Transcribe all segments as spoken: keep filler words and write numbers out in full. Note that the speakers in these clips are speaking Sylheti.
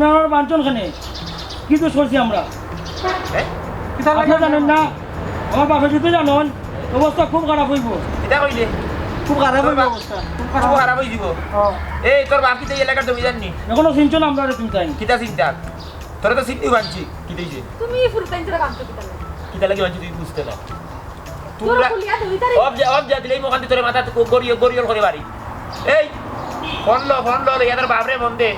আমরা বাঞ্চন খানে কি দোষ করছি আমরা? কিতা লাগি? আপনি জানেন না? আমার বাপে যদি জানইন, অবস্থা খুব খারাপ অইবো। কিতা কইলে? খুব খারাপ অইবো অবস্থা। খুব খারাপ অইযিবো। হ্যাঁ। এই, তোর বাপ কিতা এই এলাকার জমিদার নি? এখনো চিনছো না আমরারে তুমি তাইন? কিতা চিনতাম? তোরে তো চিনি বানছি। কিতা অইছে? তুমি এই ফুলতাইন তোরা বানছো কিতা লাগি? কিতা লাগি বানছি তুই বুঝতে না। তোরা খুলিয়া দই তারে। অব যা, অব যা, দিলেই মোখান দি তোরে মাথা গড়িয়ে, গড়িয়ে করে বাড়ি। এই, ফোন লো, ফোন লো, ইয়াদের বাপরে ফোন দে।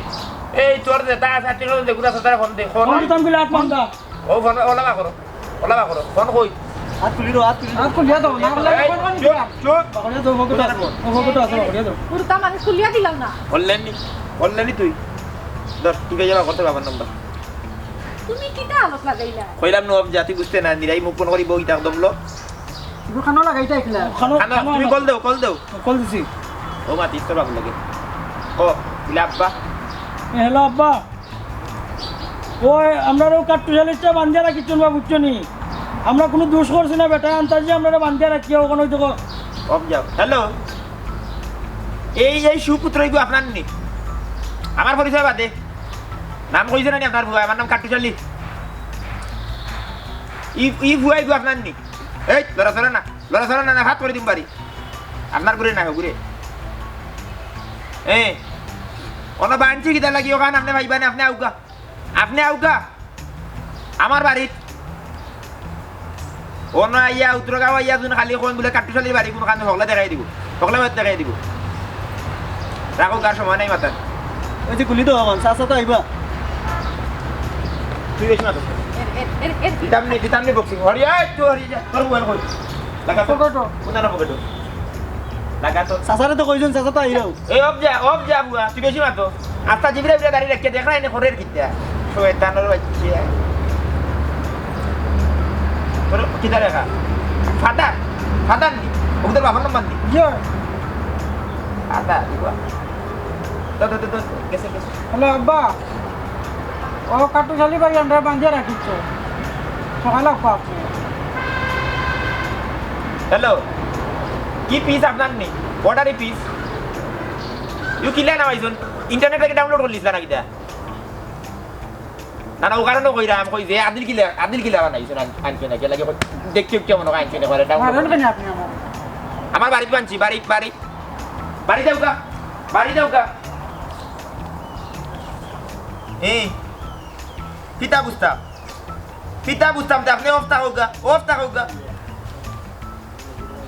এই, তোর যে তা আছে, আটটি ফোন দে, গুদা সাতারে ফোন দে, ফোন। ফোন দিতাম কি লাট মান্দা? ও ফোন, ওলা বা করো, ওলা বা করো, ফোন কই? হাত তুলি দাও, হাত তুলি দাও। হাত খুলিয়া দাও, না খুললে এই, ফোন চুপ, দিতাম। চুপ। বাকলিয়া দাও, ফোন করো। ও ফোন করো, আসো, বাকলিয়া দাও। গুরুতা মানুষ খুলিয়া দিলাম না। অনলাইন নি, অনলাইন নি তুই। ধর, ঠিক আছে, করতে বাবার নাম্বার। তুমি কিতা আলোক লাগাইলা? কইলাম নব জাতি বুঝতে না, নিরাই মুখ বন্ধ করি বই থাক দমলো। ইগু খানো লাগাইতা একলা। খানো, খানো, খানো তুমি আনো। কল দেও, কল দেও। কল দিছি। ও মা, তিস্তার বাবু লাগে। ও, ইলা আব্বা। এ, হ্যালো আব্বা। ওই, আমরারে ও কাট্টুশালিটা বান্ধিয়া রাখিছইন বা বুঝছো নি? আমরা কুনু দোষ করছি না বেটা, আন্তাজি আমরারে বান্ধিয়া রাখিয়া ওখানে ওই দেখো। অফ যাও। হ্যালো। এই, এই সুপুত্র ইগু আপনার নি? আমার পরিচয় বাদে। নাম কইছে না নি আপনার ফুয়া? আমার নাম কাট্টুশালী। ই, ই ফুয়া ইগু আপনার নি? এই, লড়াচড়া না, লড়াচড়া না, না, হাত করে দিম বাড়ি। আপনার ঘুরে না, ঘুরে। এ, অনো বানছি কিতা লাগি ওখান? আপনে ভাইবা না, আপনে আউকা। আপনে আউকা। আমার বাড়িত। অনো আইয়া, উত্তরগাঁও আইয়া, যুন খালি কইন বুলে কাট্টুশালীর বাড়ি কুনখান, হকলে দেখাই দিব। হকলে বাড়িত দেখাই দিব। রাখো, কার সময় নাই মাতার। ওই যে গুলি তো আমার, চাচা তো আইবা। তুই বেশি মাতো। এর, এর, এর, এর। দিতাম নি, দিতাম নি বক্সিং। হরি, এই, তুই হরি যা। তোর মোবাইল কই? লাগা তো। পকেটো। কোথায় না পকেটো? লাগা তো। চাচারে তো কইছইন, চাচা তো আইরাও। এই অফ যা, অফ যা বুয়া, তুই বেশি মাতো। আস্তা জিবরা বিরা দাড়ি রাখিয়া দেখ না, এনে করের কিতা? শয়তানর বাচ্চা। তোর কিতা লেখা? ফাদার? ফাদার নি? ওদের বাবার নাম্বার নি? ইয়ে। ফাদার, বুয়া। তো, তো, তো, তো, গেছে, গেছে। হ্যালো, আব্বা। ও কাট্টুশালী ভাই, আমরা বান্ধিয়া রাখিছ। সকালে আউক্কা আপনে। হ্যালো। কি পিস আপনার নি? অর্ডারি পিস? ইউ কিলা না পাইছইন? ইন্টারনেট থাকি ডাউনলোড করিলিছলা না কিতা? না, না, ও কারণে কইরাম, কই যে আদিল কিলা, আদিল কিলা বানাইছইন, আন-, আনছইন নাকি? লাগে কই, দেখতে একটু মনে হয় আনছইন, একবারে ডাউনলোড মারেন করি। কেন আপনি আমার? আমার বাড়িত বানছি, বাড়ি, বাড়ি। বাড়ি দেউকা, বাড়ি দেউকা। এই, কিতা বুঝতাম? কিতা বুঝতাম? তে আপনে অফ থাকউকা, অফ থাকউকা।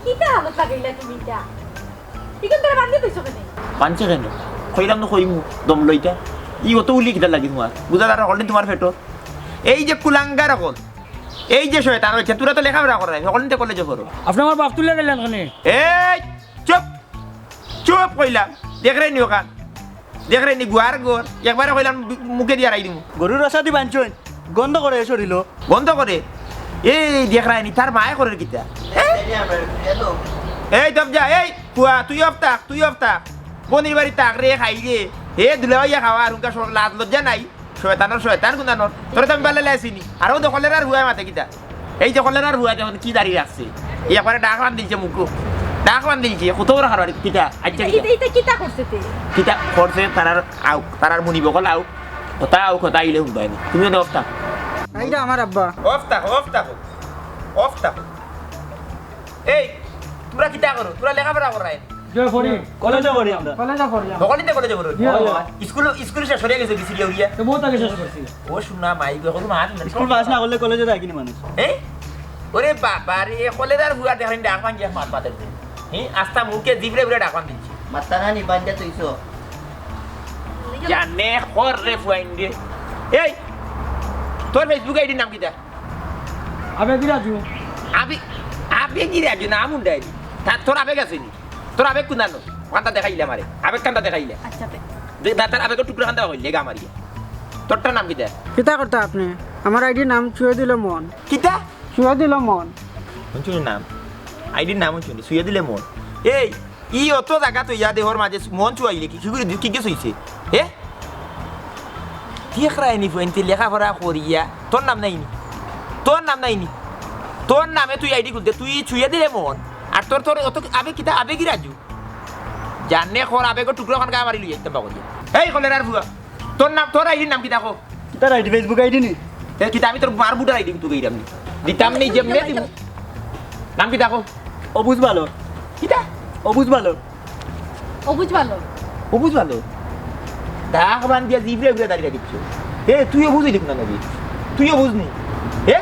কিতা হালত লাগাইলা তুমি ইটা? ইখান তোরা বান্ধি কইছো কেনে? বানছে কেনে? কইলাম না কইমু, দম লইতা। ই অত উলি কিতা লাগি তোমার? বুঝা যার হকলদিন তোমার পেটো। এই যে কুলাঙ্গার হকল, এই যে শয়তান অইছে, তোরা তো লেখাপড়া করাই, হকলদিন তো কলেজে পড়ো। আপনে আমার বাপ তুলিয়া দিলেন কেনে? এই, চুপ! চুপ কইলাম। দেখরে নি ওখান। দেখরে নি গুয়ার গর। একবারে কইলাম বি-, মুখে দিয়া রাই দিমু। গরুর রসা দি বানছইন। গন্ধ করে এ শরীলো। গন্ধ করে? এই দেখরায় নি, তার মায়ে করের কিতা? এই? এই দম যা, এই পুয়া, তুই অফ থাক, তুই অফ থাক। বনির বাড়ি থাক রে, খাই রে। হে দুলাভাইয়া খাওয়া আর উনকা সব লাজ লজ্জা নাই। শয়তানর শয়তান গুনানর। তোরে তো আমি বালা লাইছি নি। আর ও তো কলেরার হুয়ায় মাতে কিতা? এই যে কলেরার হুয়ায় দেখুন কি দাড়ি রাখছে। এই একবারে ডাক বান দিলছে মুখো। ডাক বান দিলছে। কত বড় হারবাড়ি কিতা? আচ্ছা ইটা, কিতা? ইটা, ইটা কিতা করছে তে? কিতা করছে তারার আউক, তারার মুনি বকল আউক। কথা আউক, কথা আইলে হুনবায় নি। তুমি অনে অফ থাক। এইটা আমার আব্বা। অফ থাক, অফ থাক। অফ থাক। এই, তোমরা কিতা করো? তোমরা লেখাপড়া করায় নি? যে পড়ি। কলেজে পড়ি আমরা। কলেজে পড়ি আমরা। হকলদিন তে কলেজে পড়ো? জি, জি। স্কুল, স্কুল শেষ অইয়া গেছে, বিসিডি উড়িয়া? তো বহুত আগে শেষ করছি। ও শুনা মাই গো, কত মাত না। স্কুল পাস না করলে কলেজে যায় কিনি মানুষ? এ? ওরে বাবা রে, কলেজর হুয়া দেখেন ডাক বান গিয়া মাত মাতের দে। হে, আস্তা মুখে জিবরে বুলে ডাক বান দিলছে। মাত্তা না নি বান্ধে তুইছো। জানে কর রে ফুয়াইন রে। এই, তোর Facebook আইডির নাম কিতা? আবেগি রাজু। আবে-, আবেগি রাজু নাম উন্ডাইলি। তা-, তোর আবেগ আছে নি? তোর আবেগ কুনানো? কান্দা দেখাইলে আমারে। আবেগ কান্দা দেখাইলে। আচ্ছা, তে। দে-, দা-, তার আবেগর টুকরা কান্দা কইলে গা মারিয়া। তোরটা নাম কিতা? কিতা করতা আপনে? আমার আইডির নাম ছুঁয়ে দিল মন। কিতা? ছুঁয়ে দিল মন। হুনছুনি নাম? আইডির নাম হুনছুনি? ছুঁয়ে দিলে মন। এই, ই অত জাগা থইয়া দেহর মাঝে মন ছুঁয়াইলে কি, কি করে, কি, কি ছুঁইছে? হে? দেখরায় নি ফুয়াইন্তে লেখাপড়া করিয়া, তোর নাম নাই নি? তোর নাম নাই নি? তোর নামে তুই আইডি খুলতে, তুই ছুঁয়ে দিলে মন। আর তোর, তোর অত আবেগ কিতা, আবেগি রাজু? জানে কর আবেগর টুকরা খান গা মারি লইয়া আইতাম বা করিয়া। এই কলেরার ফুয়া, তোর নাম, তোর আইডির নাম কিতা ক? কিতার আইডি? Facebook আইডি নি? এ কিতা আমি তোর মার ভোটার আইডি তুই দিতাম নি? দিতাম নি, যেমনে দিমু। নাম কিতা ক? অবুজ ভালো। কিতা? অবুজ ভালো। অবুজ ভালো। অবুজ ভালো? দাগ বান্ধিয়া জিবরে উড়ে দাঁড়িয়ে দিচ্ছ। এ, তুইও বুঝলি না নাকি? তুইও বুঝনি? এ?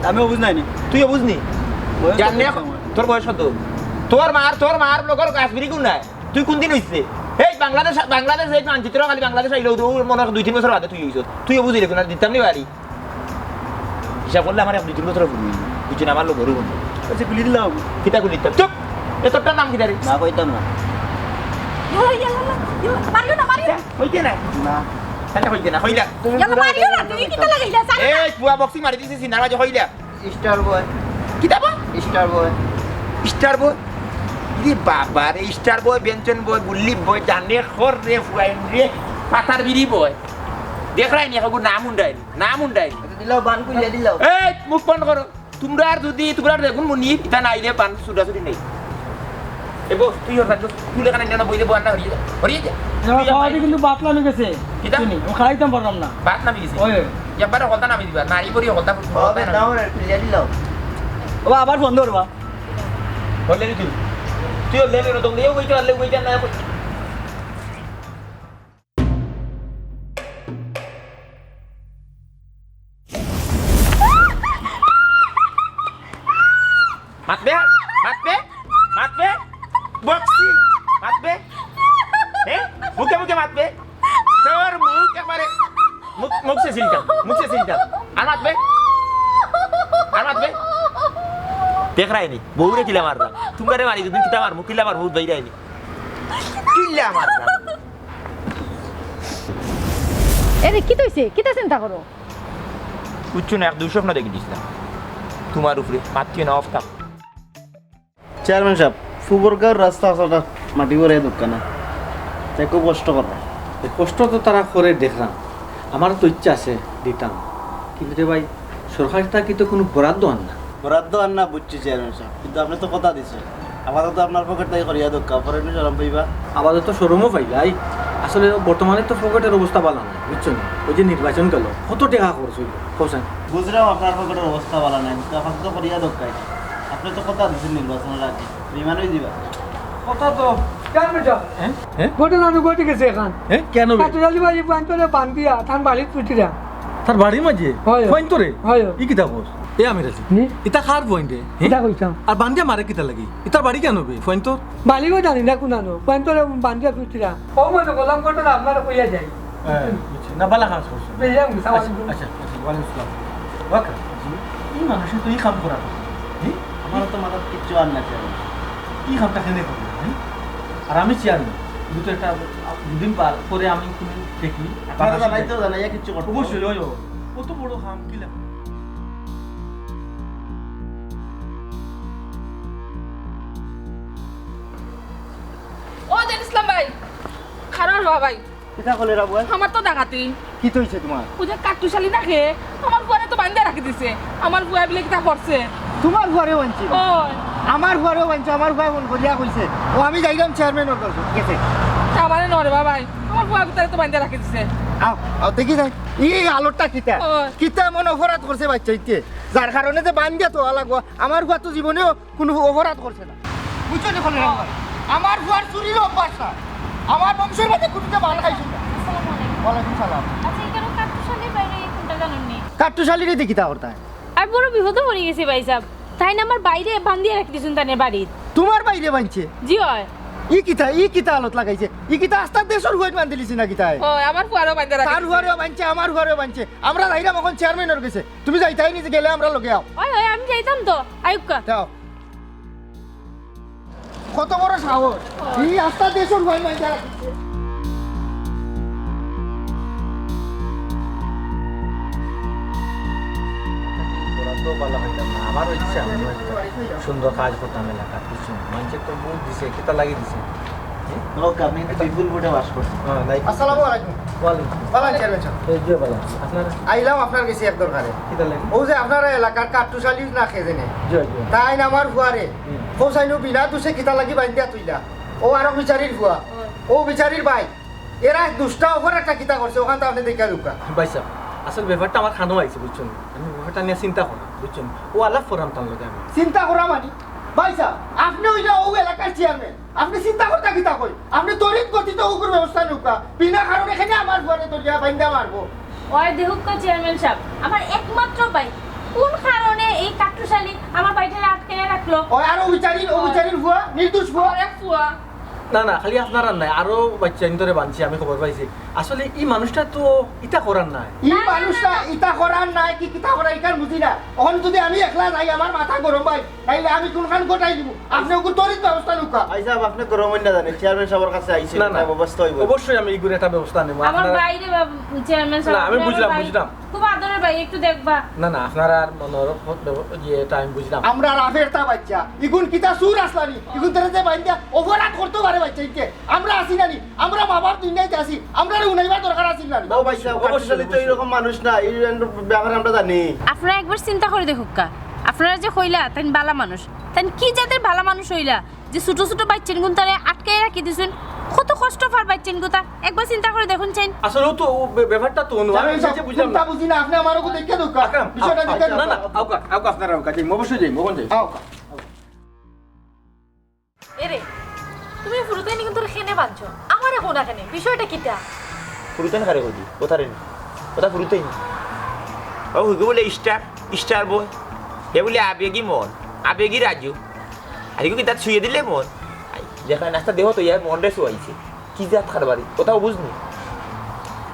আমিও বুঝ নাইনি। তুইও বুঝনি? বয়স কত জানে হইছে আমার? তোর বয়স কত? তোর মার, তোর মার লগর কাশ্মীরি কোন নাই? তুই কোন দিন হইছে? এই বাংলাদেশ, বাংলাদেশ এই মানচিত্র খালি বাংলাদেশ আইলো, ও মনে হয় দুই তিন বছর বাদে তুই হইছ। তুইও বুঝলি না, দিতাম নি বাড়ি। হিসাব করলে আমার এক দুই তিন বছর ভুল হইল। বুঝছি না, আমার লোক গরু বন্ধু। আচ্ছা, খুলি দিলাম। কিতা খুলি দিতাম? চুপ! এ তোরটার নাম কিতা রে? না, কইতাম না। ইয়া, ইয়া, ইয়া, ইয়া, মারিও না, মারিও না। হইতে না? না। তাহলে হইতে না, হইলা। ইয়া, মারিও না, তুমি কিতা লাগাইলা? জানো না? এই, পুয়া বক্সিং মারি দিছি, সিনার মাঝে হইলা। স্টার বয়। কিতা বা? স্টার বয়। স্টার বয়? রে বাবা রে, স্টার বয়, বেঞ্চন বয়, গুল্লি বয়, জানে খর রে, ফুয়াইন রে, পাতার বিড়ি বয়। দেখরায়নি, এখন নাম উন্ডায়নি, নাম উন্ডায়নি। আচ্ছা, দিলাও, বান খুলিয়া দিলাও। এই, মুখ বন্ধ করো। তোমরা আর যদি, তোমরা আর দেখুন মুনি, ইতা নাইলে বান ছুটাছুটি নেই। এ বস, তুই ওর রাজ্য, তুই এখানে নেনা বইলে বয়ান না হরিয়ে যা, হরিয়ে যা। এবার তুই খাওয়াতে আমার কিন্তু বাত নামি গেছে। কিতা? চিনি, আমি খাইতাম পারলাম না। বাত নামি গেছে? ওই। একবারে হলতা নামি দিবা, নারি বড়ি হলতা। হবে, দাও রে, খুলিয়া দিলাও। বাবা, আবার ফোন ধরবা। হলে তুই। তুই হলে রে, দম দিয়ে ওইটা, হলে ওইটা না। মাতবে? মাতবে? মাতবে? বকছি? মাতবে? এ? মুখে মুখে মাতবে? তোর মুখ একবারে মুখ, মুখ সে সিলটা, মুখ সে সিলটা। আর মাতবে? আর মাতবে? দেখরায়নি, বউরে কিলা মারলাম। তোমরারে মারি, দুদিন কিতা মারমু, কিলা মারমু, বাইরায়নি। কিলা মারলাম। এরে, কিতা অইছে? কিতা চিন্তা করো? বুঝছো না, এক দুঃস্বপ্ন দেখি দিছিলাম তোমার উপরে, মাতিও না, off থাক। চেয়ারম্যান সাব, ফুবরগাঁওর রাস্তা আসলে মাটি ভরে দোকানে, তাই খুব কষ্ট করে। এ কষ্ট তো তারা করে দেখলাম, আমার তো ইচ্ছা আছে দিতাম, কিন্তু রে ভাই, সরকার থাকি তো কোনো বরাদ্দ আর না। বরাদ্দ আর না, বুঝছি চেয়ারম্যান সাব, কিন্তু আপনি তো কথা দিছেন, আপাতত আপনার পকেট থাকি করিয়া দোকা, পরে একটু শরম পাইবা। আপাতত শরমও পাইলাই, আসলে বর্তমানে তো পকেটের অবস্থা ভালো নাই, বুঝছো না? ওই যে নির্বাচন গেল, কত টাকা খরচ হইল, হোসেন? বুঝলাম আপনার পকেটের অবস্থা ভালো নাই, কিন্তু আপাতত করিয়া দোকাই, আপনি তো কথা দিছেন নির্বাচনের আগে, বেইমান হয়ে দিবা। কথা তো। কেন বেটা? হ্যাঁ? হ্যাঁ? ঘটনা নু ঘটে গেছে এখন। হ্যাঁ? কেন বে? কাটুশালী ভাই বান্ধরে বান্ধিয়া তান বাড়িত পুতিরা। তার বাড়ির মাঝে? হয়। ফুয়াইন্তরে? হয়। ই কিতা কস? এ আমির আলী। হুম? ইতা কার ফুয়াইন রে? হ্যাঁ? ইতা কইতাম। আর বান্ধিয়া মারে কিতা লাগি? ইতার বাড়ি কেন বে? ফুয়াইন্তর? বাড়িও জানি না কোনানো। ফুয়াইন্তরে বান্ধিয়া পুতিরা। ও মনে করলাম ঘটনা আপনারে কইয়া যাই। হ্যাঁ, বুঝছি। না, বালা কাজ করছো। বেরিয়াম, সালাম আচ্ছা, আলাইকুম। আচ্ছা, আচ্ছা, ওয়ালাইকুম আসসালাম। ওয়াকা, ই মানুষে তো ই কাম করার কথা। হুম? আমার তো মাথাত কিচ্ছু আর না, চেয়ারম্যান। ই কামটা কেনে করবো, হ্যাঁ? আর আমি চেয়ারম্যান। কিন্তু তো একটা দুদিন পর, পরে আমি তুমি দেখি। আপনারা জানাই তো, জানাইয়া কিচ্ছু করতে অবশ্যই, হবে। ওই, ওই। অত বড় কাম কি লাগে? ও জান ইসলাম ভাই, খারাপ বাবা ভাই। কিতা কইলে রে বুয়া? আমার তো ডাকাতি। কিতা অইছে তোমার? ওই যে কাট্টুশালী নাকি, আমার ফুয়ারে তো বান্ধিয়া রাখি দিছে। আমার ফুয়া বিলে কিতা করছে? তোমার ফুয়ারে বানছে? ওই। আমার ফুয়ারেও বানছে, আমার ফুয়া ফোন করিয়া কইছে। ও আমি যাইলাম চেয়ারম্যানর গেছে। তা আমারে নরে বাবা ভাই, আমার ফুয়া ভিতরে তো বান্ধিয়া রাখি দিছে। আও, আও দেখি যাই। এই আলোরটা কিতা? ওই। কিতা এমন অপরাধ করছে বাচ্চা ইতে? যার কারণে যে বান্ধিয়া তো লাগবো, আমার ফুয়া তো জীবনেও কোনো অপরাধ করছে না। বুঝছো নি, খলিল ভাই? আমার ফুয়ার চুরির অভ্যাস না। আমার বংশর মাঝে কুনুতে মার খাইছে না। আসসালামু আলাইকুম। ওয়ালাইকুম সালাম। আচ্ছা, এখানে কাট্টুশালীর বাইরে কোনটা জানেন নি? কাট্টুশালীরে দেখি তা করতায়। আর বড় বিপদে পড়ি গেছি ভাই সাহেব। তাইন আমার বাইরে বান্ধিয়া রাখি দিছইন তানে বাড়িত। তোমার বাইরে বানছে? জি হয়। ই কিতা, ই কিতা আলোত লাগাইছে? ই কিতা আস্তা দেশর ফুয়াইন বান্ধিলিছে না কিতায়? হয়, আমার ফুয়ারও বান্ধিয়া রাখি তার দিছে। ফুয়ারেও বানছে, আমার ফুয়ারেও বানছে। আমরা যাইরাম অখন চেয়ারম্যানর গেছে। তুমি যাইতায় নি যে গেলে আমরার লগে আও। হয়, হয়, আমি যাইতাম তো। আউক্কা। যাও। কত বড় সাহস! এই আস্তা দেশর ফুয়াইন বান্ধিয়া রাখছে। ওরা তো ভালা পাইতাম না। আমারও ইচ্ছা, আমি সুন্দর কাজ করতাম এলাকার কিছু। মানুষে তো ভোট দিছে, কিতা লাগি দিছে? ওকে, আপনি কিন্তু বিপুল ভোটে পাস করছেন। হ্যাঁ, লাইক। আসসালামু আলাইকুম। ওয়ালাইকুম। ভালা আছেন চেয়ারম্যান সাহেব? এই যে ভালা আছি। আপনারা? আইলাম আপনার গেছে এক দরকারে। কিতা লাগি? ও যে আপনার এলাকার কাট্টুশালী না কে জানে। জি, জি। তাইন আমার ফুয়ারে। হুম। কৌসাইনু বিনা দুষে কিতা লাগি বান্ধিয়া থইলা। ও আরো বিচারির ফুয়া। ও বিচারির ভাই। এরা দুষ্টা অপরাধটা কিতা করছে, অখানটা আপনে দেখিয়া লউক্কা। ভাইসাব, আসল ব্যাপারটা আমার কানো আইছে, বুঝছইন? আমি ব্যাপারটা নিয়া চিন্তা করা, বুঝছইন? অউ আলাপ করাম তার লগে আমি। চিন্তা করা মানি? ভাইসাব, আপনে অইলা অউ এলাকার চেয়ারম্যান, আপনে চিন্তা করতা কিতা কই? আপনে তড়িৎ গতিতে অগুর ব্যবস্থা লউক্কা। বিনা কারণে কেনে আমার ফুয়ারে ধরিয়া বাইন্দা মারবো? অয় দেখউক্কা চেয়ারম্যান সাব, আমার একমাত্র ভাই, কুন কারণে এই কাট্টুশালী আমার ভাইটারে আটকাইয়া রাখলো? অয় আরো বিচারিন, অউ বিচারিন ফুয়া, নির্দোষ ফুয়া। আরে ফুয়া। না, না, খালি আপনারার নায়, আরো বাইচ্চাইন্তরে বানছি, আমি খবর পাইছি। আসলে ই মানুষটা তো ইতা করার নায়। ই মানুষটা ইতা করার নায় কি কিতা করার, ইখান বুঝি না। অখন যুদি আমি একলা যাই, আমার মাথা গরম ভাই, নাইলে আমি কুনখান ঘটাই দিমু। আপনে অগুর তড়িৎ ব্যবস্থা লউক্কা। ভাইসাব, আপনে গরম অইন না জানি, চেয়ারম্যান সাবর কাছে আইছি, না, না, ব্যবস্থা অইবো। অবশ্যই আমি ইগুর একটা ব্যবস্থা নিমু। আমার ভাইরে বাব-, চেয়ারম্যান সাব, না, আমি বুঝলাম, ভাই। বুঝলাম। খুব আদরের ভাই, একটু দেখবা। না, না, আপনারার মনর ইয়েটা আমি বুঝলাম। আমরার আফেরতা বাইচ্চা, ইগুন কিতা চুর আছলা নি? ইগুন তারা যে বাইন্দা অপরাধ করতো পারে বাইচ্চাইন্তে। আমরা আছি না নি? আমরা মা বাপ দুনিয়াইত আছি, আমরারে হুনাইবার দরকার আছিল না নি? ও ভাইসাব, অবশ্যই, কাট্টুশালী তো অবশ্যই। এইরকম মানুষ না, এই ব্যাপারে আমরা জানি। আপনারা একবার চিন্তা করি দেখউক্কা, আপনারা যে কইলা তাইন ভালা মানুষ, তাইন কি জাতের ভালা মানুষ অইলা যে ছোট ছোট বাইচ্চাইনগুনতারে আটকাই রাখি দিছইন? কত কষ্ট পার বাইচ্চাইনগুতা, একবার চিন্তা করি দেখউক্কা চাইন। আসলে অউ তো, অউ বে-, ব্যাপারটা তো অন্য, আমি বুঝলাম না। বুঝি না, আপনে আমার অগু দেখিয়া দেখউক্কা। আকরাম, বিষয়টা আ-, দেখিয়া আ-, না, না, দেখউক্কা। আউক্কা, আউক্কা, আপনারা আউক্কা, জি, অবশ্যই যাইমু, অখন যাইমু। আউক্কা। এরে, তুমি ফুরুতাইনগুনতারে কেনে বানছো? আমারে কও না কেনে, বিষয়টা কিতা? ফুরুতাইন কারে কইলি? অতারে নি? অতা ফুরুতাইন নি? ও, হিগু বুলে star, star boy। হে বুলে আবেগী মন, আবেগী রাজু। আর হিগু কিতা ছুঁয়ে দিলে মন? আই, দেখা নাস্তা দেহ তো ইয়ার মনরে ছুঁয়াইছে। কি জাত কারবারি? অতাও বুঝনি।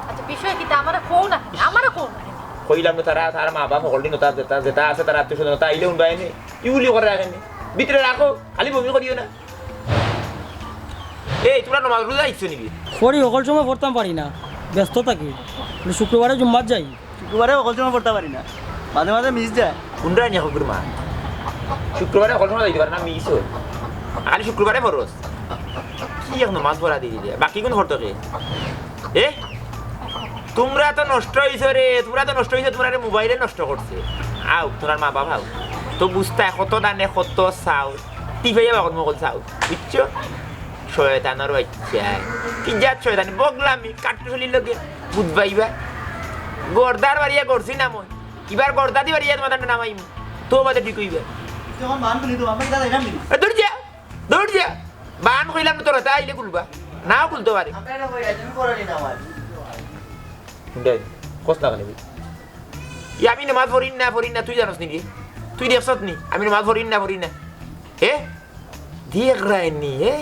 আচ্ছা, বিষয় কিতা? আমারে কও না কেনে? আমারে কও না কেনে? কইলাম তো তারা, তার মা বাপ হকলদিন, তার যেতা, যেতা আছে, তার আত্মীয় স্বজন, তা আইলে উনবায়নি। ইউলি করে রাখেনি। ভিতরে রাখো, খালি বমি করিও না। এই, তুমরা নমাজ রোজা আইছো নিকি? পড়ি, হকল সময় পড়তাম পারি না, ব্যস্ত থাকি। বলি, শুক্রবারে জুম্মাত যাই। শুক্রবারে হকল সময় পড়তা পারি না, মাঝে মাঝে miss যায়। কুনরা নি হকলর মা? শুক্রবারে হকল সময় যাইতে পারে না, miss অয়। খালি শুক্রবারে ফরজ। কি এক নমাজ পড়া দিয়ে দিলে, বাকি কুন করতো কে? এ? তুমরা তো নষ্ট অইছো রে, তুমরা তো নষ্ট অইছো, তুমরারে মোবাইলে নষ্ট করছে। আও, তুমরার মা বাপ আও। তো বুঝতায় কত দানে কত চাও, টিপাইয়া বাগর মকল চাও, বুঝছো? শয়তানর বাইচ্চা। কি জাত শয়তানি, বগলামি, কাট্টুশালীর লগে, বুঝবাইবা। গর্দার বাড়িয়া করছি না মই। ইবার গর্দা দি বাড়িয়া তুমার দান্ডে নামাইমু। তো বাদে ঠিক অইবা। তুই আমার মান বলি তো, আমার দাদা এরাম নেই। এ, দৌড় যা। দৌড় যা। বান কইলাম তোর হাতে আইলে খুলবা। নাও খুলতো পারে। আমরা এটা কই, তুমি করো নি না আমার। হুন্ডাই, কস না কেনে? ই আমি নমাজ পড়িন না, পড়িন না, তুই জানোস নি রে? তুই দেখছত নি? আমি নমাজ পড়িন না, পড়িন না। হে? দেখরায় নি, হে?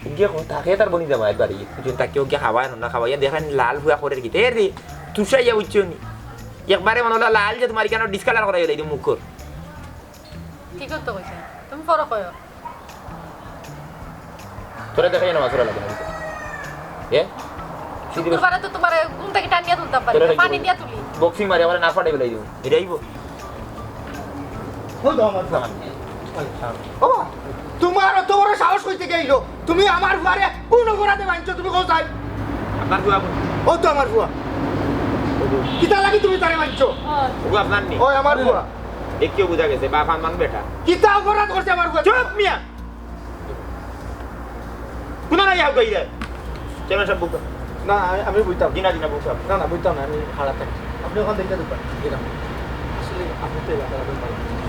উগিয়ে কো, তাকে তার বনি জামাইর বাড়ি। বুঝছেন, তাকে উগিয়ে খাওয়ায় না, খাওয়াইয়া দেখেন লাল ফুয়া করের কিতা। এ রে, তুষাইয়া বুঝছো নি? একবারে মনে অইলো লাল যে তুমার ইখানো discolour করাই অইলো, এই মুখর। ঠিক তো কইছে। তুমি পড়ো কয়ো। তোরে দেখাই না, মাসুরা লাগে না। এ? শুক্রবারে তো তুমারে ঘুম থাকি টানিয়া তুলতাম পারি না, পানি দিয়া তুলি। Boxing মারি আমারে না ফাটাই বেলাই দিমু। এটাই বল। ও তো আমার ফুয়া। ও, তুমার অত বড় সাহস কই থাকি আইলো? তুমি আমার ফুয়ারে কুন অপরাধে বানছো? তুমি কও চাই। আপনার ফুয়া কোন? ও তো আমার ফুয়া। কিতা লাগি তুমি তারে বানছো? ও আপনার নি? ও আমার ফুয়া। এ কেউ বুঝা গেছে, বাপ আমান বেটা। কিতা অপরাধ করছে আমার ফুয়া? চুপ মিয়া! কুনারা ইয়া গাইরা? চেয়ারম্যান সাব বউক্কা। না, আমি, আমি বইতাম। জি না, জি না, বউক্কা। না, না, বইতাম না, আমি খাড়া থাকি। আপনি ওখান দেখতে দেবেন। জি না। আসলে আপনি তো এলাকার একজন ভালো মানুষ।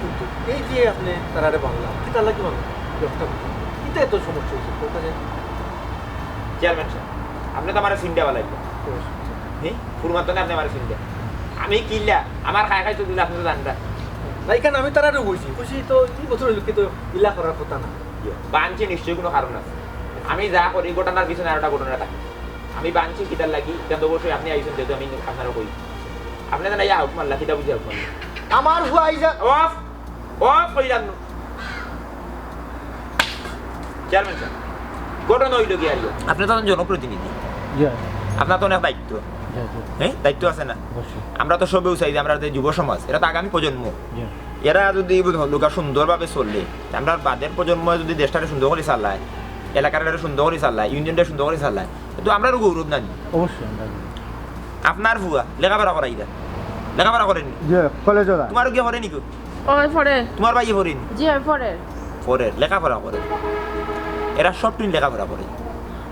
কিন্তু এই যে আপনি তারারে বানলা, কিতা লাগি বানলা? ব্যবস্থা করতে। কিতা এত সমস্যা হয়েছে? কোথায় যায়? চেয়ারম্যান সাব, আপনি তো আমারে চিনতা বালা। অবশ্যই। হে? ফুরমাত্র না আপনি আমারে চিনতা। আমি কিলা? আমার খাই খাই তো দিলে আপনি তো জানতা। না, এখানে আমি তারারে কইছি। কইছি তো এই বছর হইল কিন্তু ইলা করার কথা না। বানছি নিশ্চয়ই কোনো কারণ আছে। আমি যা করি ঘটনার পিছনে আরোটা ঘটনা থাকে। আমি বানছি কিতার লাগি, এটা তো অবশ্যই আপনি আইছেন যেহেতু আমি আপনারে কই। আপনি তো না ইয়া হুকুম আল্লাহ, কিতা বুঝে হুকুম আল্লাহ। আমার ফুয়া আইজা। অফ! অফ কইলাম নু। চেয়ারম্যান সাব, ঘটনা হইল কি আর ইয়া? আপনি তো একজন জনপ্রতিনিধি। জি। আপনার তো অনেক দায়িত্ব। জি, জি। হ্যাঁ, দায়িত্ব আছে না? অবশ্যই। আমরা তো সবেউ চাই যে আমরা যে যুব সমাজ, এরা তো আগামী প্রজন্ম। জি। এরা যদি এই লোকা সুন্দরভাবে চলে, আমরা বাদের প্রজন্ম যদি দেশটারে সুন্দর করে চালায়, এলাকাটারে সুন্দর করে চালায়, ইউনিয়নটা সুন্দর করে চালায়, তো আমরারও গৌরব না নি? অবশ্যই, আমরা গৌরব। আপনার ফুয়া লেখাপড়া করাই দেন, লেখাপড়া করেননি? জি, কলেজে যায়। তোমারও কি করেনি গো? ওই পড়ে। তোমার ভাইয়ে পড়েনি? জি, ওই পড়ে। পড়ে, লেখাপড়া করে। এরা সব টুইন লেখাপড়া করে।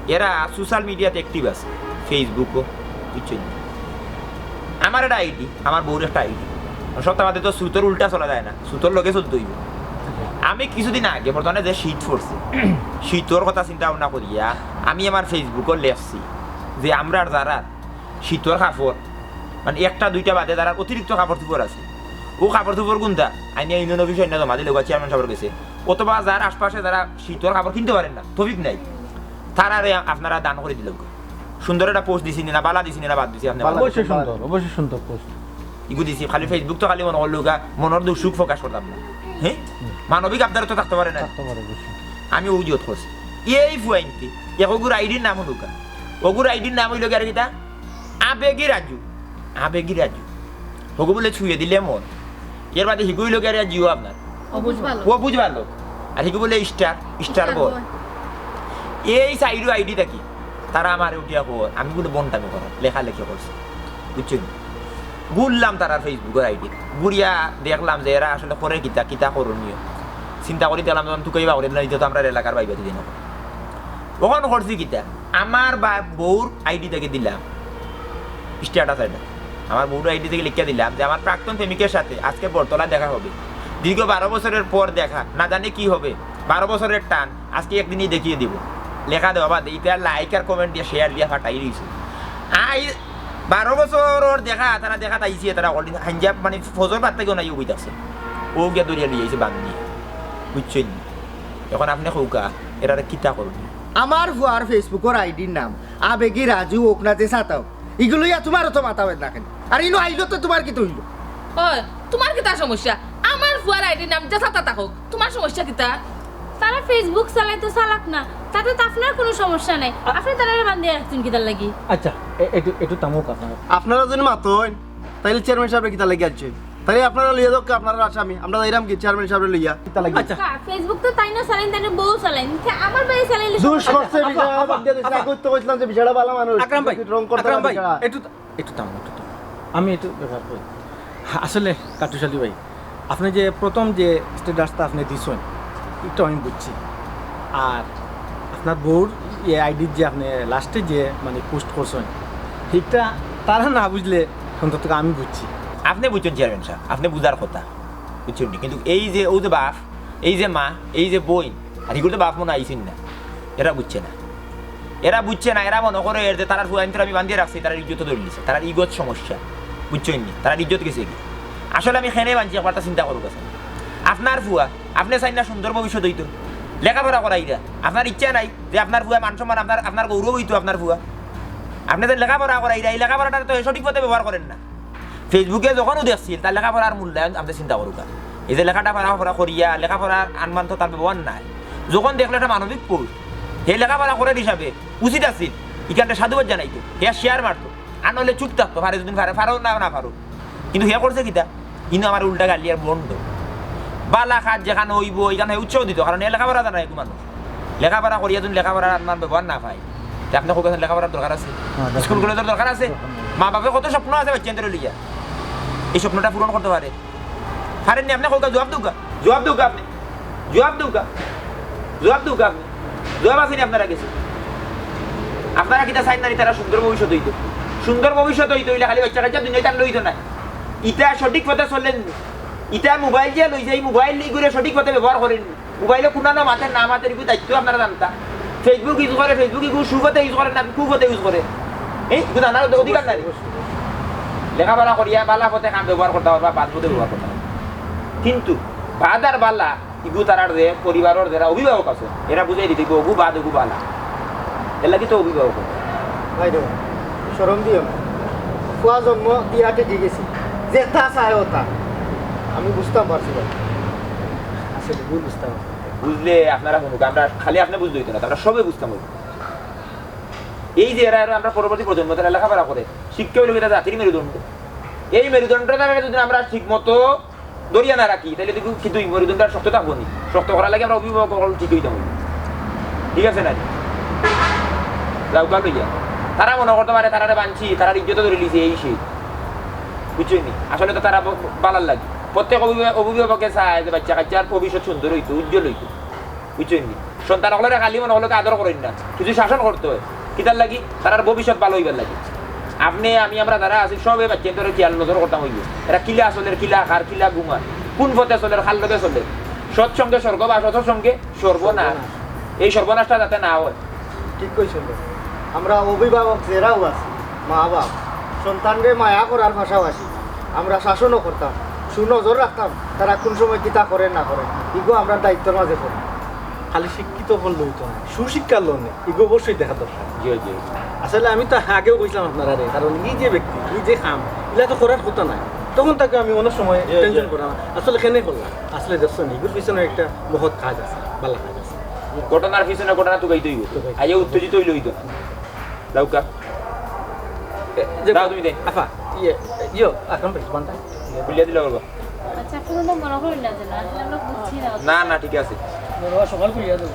এরা সোশ্যাল মিডিয়াত অ্যাক্টিভ আছে, Facebook-ও, বুঝছইন নি? আমার একটা আইডি, আমার বউর একটা আইডি। সব তার মাঝে তো স্রোতর উল্টা চলা যায় না, স্রোতর লগে চলতে অইবো। আমি কিছুদিন আগে, বর্তমানে যে শীত পড়ছে, শীতর কথা চিন্তা ভাবনা করিয়া আমি আমার Facebook-ও লেখছি যে আমরার যারার শীতর কাপড়, মানে একটা দুইটা বাদে যারার অতিরিক্ত কাপড় চোপড় আছে, অউ কাপড় চোপড় গুনতা আইনিয়া ইউনিয়ন অফিসো আইনা জমা দিলে বা চেয়ারম্যান সাবর গেছে, অথবা যার আশপাশে যারা শীতর কাপড় কিনতে পারেন না, তৌফিক নাই, তারারে আপনারা দান করি দিলাউক্কা। সুন্দর একটা পোস্ট দিছি নি না, বালা দিছি নি না, বাদ দিছি আপনে? বালা। অবশ্যই সুন্দর, অবশ্যই সুন্দর পোস্ট। ইগু দিছি, খালি Facebook তো খালি মনো করলাউক্কা, মনর দুঃখ সুখ প্রকাশ করতাম না। হ্যাঁ, মানবিক আবদারও তো থাকতে পারে না। থাকতে পারে, অবশ্যই। আমি অউ জিয়ত করছি। এই ফুয়াইন্তে, এক অগুর আইডির নাম হুনউক্কা, অগুর আইডির নাম অইলো গিয়া আর কিতা, আবেগী রাজু। আবেগী রাজু। হগু বুলে ছুঁয়ে দিলে মন। এর বাদে হিগু অইলো গিয়া আর জিও আপনার। ও বুঝ ভালো। ও বুঝ ভালো। আর হিগু বুলে স্টার, স্টার স্টার বয়। বয়। এই চাইরো আইডি থাকি তারা আমারে উঠিয়া কর, আমি বুলে বন্ডামি করার, লেখালেখি করছি। বুঝছইন নি? ঘুরলাম তারার Facebook-র আইডি। ঘুরিয়া দেখলাম যে এরা আসলে করে কিতা, কিতা করণীয়। চিন্তা করি দেখলাম, যখন তুকাইবা করে দিলাম, ইতা তো আমরার এলাকার ভাইবা দিদি না। অখন করছি কিতা, আমার বা-, বউর আইডি থাকি দিলাম স্ট্যাটাস এটা। আমার বউর আইডি থাকি লিখিয়া দিলাম যে আমার প্রাক্তন প্রেমিকের সাথে আজকে বটতলায় দেখা হবে। দীর্ঘ বারো বছরের পর দেখা, না জানি কি হবে। বারো বছরের টান, আজকে একদিনই দেখিয়ে দিব। লেখা দেওয়া বাদে ইতা লাইক আর কমেন্ট দিয়া, শেয়ার দিয়া ফাটাই দিছে। আই, বারো বছরর দেখা, তারা দেখাত আইছে, তারা already হাইঞ্জা মানে ফজর বাদ থাকিও নাই, অউ বই থাকছে। অউ গিয়া ধরিয়া লইয়া আইছে বান্ধিয়া। বুঝছইন নি? অখন আপনে কউক্কা, এরারে কিতা করবো? আমার ফুয়ার Facebook-র আইডির নাম আবেগী রাজু অউক না যে ছাতা অউক, ইগু লইয়া তুমারও তো মাথা বেদনা কেনে? আর ইনো আইলো তো তুমার কিতা অইলো? ওই, তুমার কিতা সমস্যা? আমার ফুয়ার আইডির নাম যে ছাতা থাকউক, তুমার সমস্যা কিতা? তারা Facebook চালাইতো চালাউক না, তাতে তো আপনার কুনু সমস্যা নাই। আপনে তারারে বান্ধিয়া রাখছইন কিতার লাগি? আচ্ছা, এ-, একটু, একটু থামউক আপনারা। আপনারা যদি মাতইন, তাইলে চেয়ারম্যান সাবরে কিতার লাগি আনছইন? তাইলে আপনারা লইয়া যাউক্কা, আপনারার আসামি। আমরা যাইরাম কি চেয়ারম্যান সাবরে লইয়া? কিতার লাগি? আচ্ছা। কা-, Facebook তো তাইন চালাইন, তাইন বউ চালাইন। তে আমার ভাইয়ে চালাইলে দুষ সমস্যা করছে, আফা, বিষয় আফা, বাদ দিয়া দিছে। আফা। আগে তো কইছিলাম যে বিষয়টা ভালা মানুষ, আকরাম ভাই, কিছু রং করতে আকরাম পারে ভাই, বিষয়টা। একটু, একটু থামো, একটু থামো। আমি একটু ব্যাপার কই। আসলে কাটুশ আলী ভাই, আপনে যে প্রথম যে স্ট্যাটাসটা আপনে দিছইন, ইটা আমি বুঝছি। আর আপনার বউর এই আইডির যে আপনে লাস্টে যে মানে পোস্ট করছইন, ইটা তারা না বুঝলে অন্তত আমি বুঝছি। আপনে বুঝছইন চেয়ারম্যান সাব, আপনে বুঝার কথা, বুঝছইন নি? কিন্তু এই যে, অউ যে বাপ, এই যে মা, এই যে বইন, আর ইগুর তো বাপ মনো আইছইন না, এরা বুঝছে না। এরা বুঝছে না, এরা মনো করে এর যে তারার ফুয়াইন্তরে আমি বান্ধিয়া রাখছি, তারার ইজ্জত ধরিলিছে, তারার ইগোর সমস্যা, বুঝছইন নি? তারার ইজ্জত গেছে গি? আসলে আমি কেনে বানছি, একবারটা চিন্তা করউক্কা। আপনার ফুয়া, আপনে চাইন না সুন্দর ভবিষ্যৎ অইতো, লেখাপড়া করাইরা, আপনার ইচ্ছা নাই যে আপনার ফুয়া মান সম্মান, আপনার, আপনার গৌরব অইতো আপনার ফুয়া? আপনে যে লেখাপড়া করাইরা, এই লেখাপড়াটা তো সঠিক পথে ব্যবহার করেন না। Facebook-এ যখন দেখছিল, তার লেখাপড়ার মূল্যায়ন আপনে চিন্তা করউক্কা। এই যে লেখাটা পড়া, পড়া করিয়া, লেখাপড়ার আনমান তো তার ব্যবহার নাই। যখন দেখলো একটা মানবিক পোস্ট, হে লেখাপড়া করের হিসাবে উচিত আছিল, ইখানটা সাধুবাদ জানাইতো, হে শেয়ার মারতো, আর নাইলে চুপ থাকতো, পারে যদি পারে, পারো না, না পারো। কিন্তু হে করছে কিতা? ইনো আমারে উল্টা গালি আর বন্ড। বালা কাজ যেখান অইবো, ইখান হে উৎসাহ দিতো, কারণ হে লেখাপড়া জানে এগু মানুষ। লেখাপড়া করিয়া যদি লেখাপড়ার আনমান ব্যবহার না পায়, তে আপনে কউক্কা লেখাপড়ার দরকার আছে? হ্যাঁ, দরকার। স্কুল কলেজর দরকার আছে? দরকার নাই। মা বাপর কত স্বপ্ন আছে বাচ্চাইন্তরে লইয়া, এই স্বপ্নটা পূরণ করতে পারে? পারেন নি? আপনে কউক্কা, জুয়াপ দেউক্কা, জুয়াপ দেউক্কা আপনে, জুয়াপ দেউক্কা, জুয়াপ দেউক্কা আপনে। জুয়াপ আছে নি আপনারার গেছে? আপনারা কিতা চাইন না নি তারার সুন্দর ভবিষ্যৎ অইতো? সুন্দর ভবিষ্যৎ অইতো অইলে খালি বাচ্চা কাচ্চা দুনিয়াত আর লইতো নায়। ইতা সঠিক পথে চলের নি। ইতা মোবাইল যে লইছে, এই মোবাইল ইগুরে সঠিক পথে ব্যবহার করের নি। মোবাইলো কুনানো মাতের না মাতের, ইগু দায়িত্ব আপনারা জানতা। Facebook ইউজ করে, Facebook ইগু সুপথে ইউজ করে না কুপথে ইউজ করে, এই ইগু জানার অধিকার নাই? লেখাপড়া করিয়া বালা পথে কাম ব্যবহার করতা পারবা, বাদ পথে ব্যবহার করতা পারবা। কিন্তু বাদ আর বালা, ইগু তারার যে পরিবারর যারা অভিভাবক আছে, এরা বুঝাই দিতে অইবো, অগু বাদ, অগু বালা। এর লাগি তো অভিভাবক। ভাই রে, শরম দিও না। ফুয়া জন্ম দিয়া ঠেকি গেছি। যেতা চায় অতা। আমি বুঝতাম পারছি ভাই। আসলে ভুল বুঝতাম পারছি। বুঝলে আপনারা হুনুক্কা, আমরা খালি আপনে বুঝলে অইতো না, আমরা সবে বুঝতাম অইবো। এই যে এরা, এরা আমরা পরবর্তী প্রজন্ম, তারা লেখাপড়া করে, শিক্ষা অইলো গিয়া জাতির মেরুদণ্ড। এই মেরুদণ্ডটারে যদি আমরা ঠিক মতো ধরিয়া না রাখি, তাইলে দেখো কিন্তু এই মেরুদণ্ড আর শক্ত থাকবো নি। শক্ত করার লাগি আমরা অভিভাবক অকল ঠিক অইতাম অইবো। ঠিক আছে না? যাউক্কা লইয়া। তারা মনো করতে পারে, তারারে বানছি, তারার ইজ্জত ধরিলিছি, এই সেই। বুঝছইন নি? আসলে তো তারা ব-, বালার লাগি। প্রত্যেক অভিভাবক, অভিভাবকে চায় যে বাচ্চা কাচ্চার ভবিষ্যৎ সুন্দর অইতো, উজ্জ্বল অইতো। বুঝছইন নি? সন্তান অকলরে খালি মনে অকলরে আদর করইন না, কিছু শাসন করতে অয়। কিতার লাগি? তারার ভবিষ্যৎ ভালা অইবার লাগি। আপনে, আমি, আমরা যারা আছি, সবে বাচ্চাইন্তরে খেয়াল নজর করতাম অইবো। এরা কিলা চলের, কিলা খার, কিলা ঘুমার, কুন পথে চলের, কার লগে চলের। সৎসঙ্গে স্বর্গবাস, অসৎসঙ্গে সর্বনাশ। এই সর্বনাশটা যাতে না অয়। ঠিক কইছইন। আমরা অভিভাবক যেরাও আছি, মা বাপ, সন্তানরে মায়া করার পাশাপাশি আমরা শাসনও করতাম, সুনজর রাখতাম, তারা কুন সময় কিতা করের না করের, ইগু আমরার দায়িত্বর মাঝে পড়ে। খালি শিক্ষিত অইলে অইতো নায়, সুশিক্ষা লওয়া, ইগু অবশ্যই দেখা দরকার। জি, জি। আসলে আমি তো আগেও কইছলাম আপনারারে, কারণ ই যে ব্যক্তি, ই যে কাম, ইলা তো করার কথা নায়। তখন থাকি আমি অনেক সময় জি, জি। টেনশন করাম, আসলে কেনে করলাম। আসলে দেখছইন, ইগুর পিছনে একটা মহৎ কাজ আছে, ভালা কাজ আছে। ঘটনার পিছনে ঘটনা তুকাইতে অইবো। তুকাইতে। আইয়া উত্তেজিত অইলে অইতো না। লাউকা। এ, যে দাও তুমি দে। আফা, ইয়ে, ইয়ো, এখন বেশ বান্ধা। খুলিয়া দিলে বলবো। আচ্ছা, কুনু তো মনো করি না যে না, আসলে আমরা বুঝছি না। না, না, ঠিক আছে। বড় সকাল খুলিয়া দেবো।